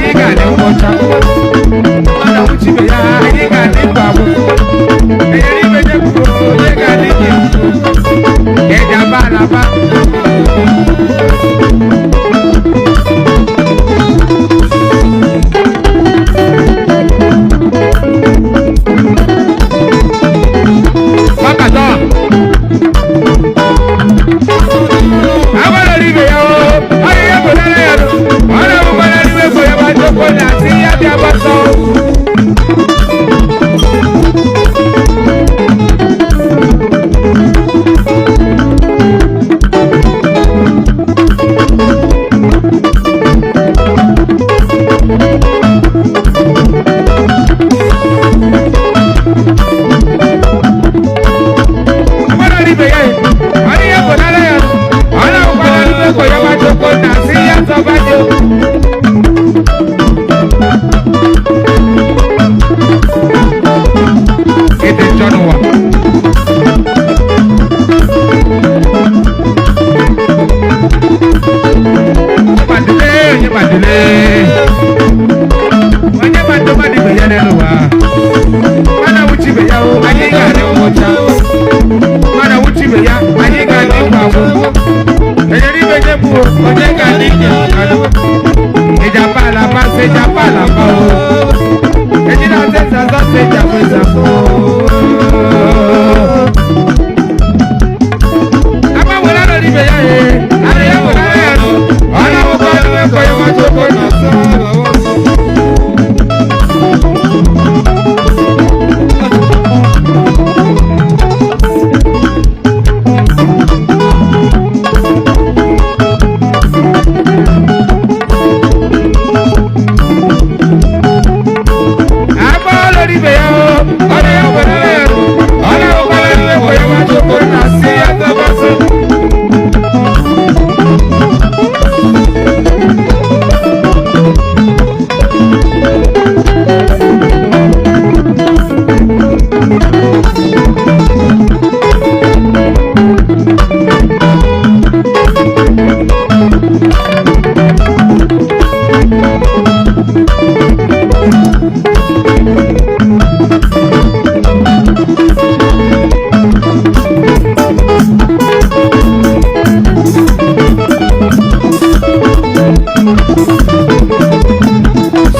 Anyị ga-adị ngwụcha. Mmadụ nwụchi ibe ya, anyị ga-adị ndụ agwụ. Enyere ibe nye kwuru, onye ga-adị gị eji aba alaba. Gbakọta. Agbára ibe ya o, onye ya bụ nara ya nụ. Ọ na-abụkwara n'ime ego ya ma chekwa na asị ya bịa gbasa o. Agbára ibe ya, onye ya bụ nara ya nụ. Ọ na-abụkwara n'ime ego ya ma chekwa na asị ya zọba dị o. Ịdị njọ n'ụwa. Onye gbadule, onye gbadule. Onye gbado mmadụ ibe ya n'elu ụwa. Mmadụ awụchi ibe ya o, anyị ga-adị ngwụcha. Mmadụ awụchi ibe ya, anyị ga-adị ngwa agwụ. Enyere ibe nye mụ o, onye ga-adị nye mmadụ. Ịjapa alapa, sị ịjapa alapa o. Ejina azịza azọ, sị ịjapa ịzapụ o. Agbanwere arọ n'ibe ya ee, arọ ya nwere ara ya nụ. Ọ na-awụkwa ọnụ ekwe ya nwa chukwu n'ọsọ. Agbanwere n'ibe ya o, ọnụ ya nwere ara ya nụ. Ọ na-awụkwa ọnụ ekwe ya nwa chukwu n'asị ya tọbasị.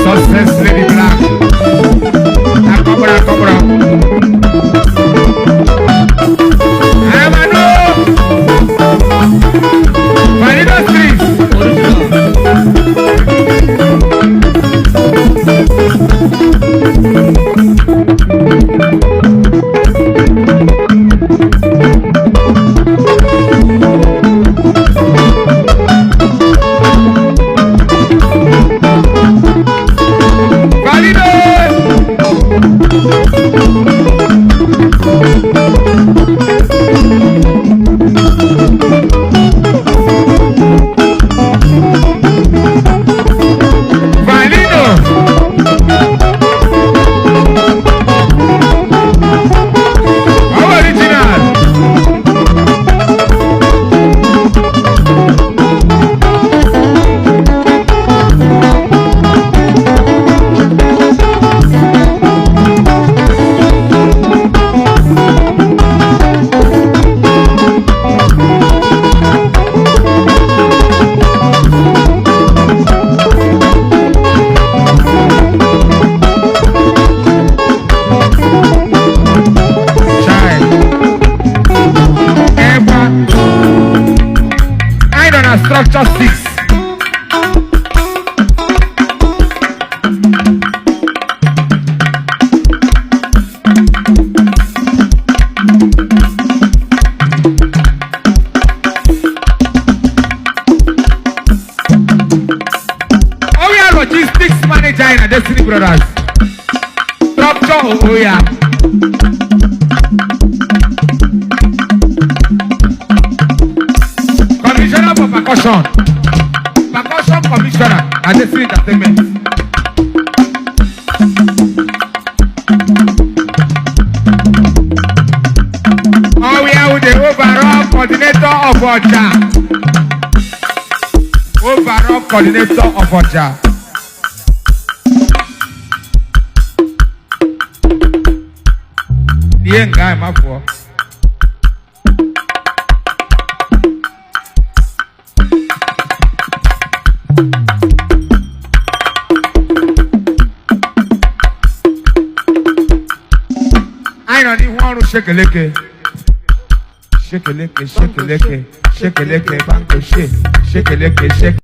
Success Lady Black. Akọbụrụ akọbụrụ. Amado. Valido Street. Valido. Valido. Original. Chai. Eba. Anyị nọ na structure 6. Oya logistics manager in Destiny Brothers. Structure Oya. Commissioner for Percussion. Percussion Commissioner at Destiny Entertainment. Oya with the overall coordinator of Oja. Overall coordinator of Oja. Ihe nga anyị mafụọ. Anyị nọ n'ihu ọrụ shekeleke shekeleke shekeleke shekeleke bankoshe shekeleke shek.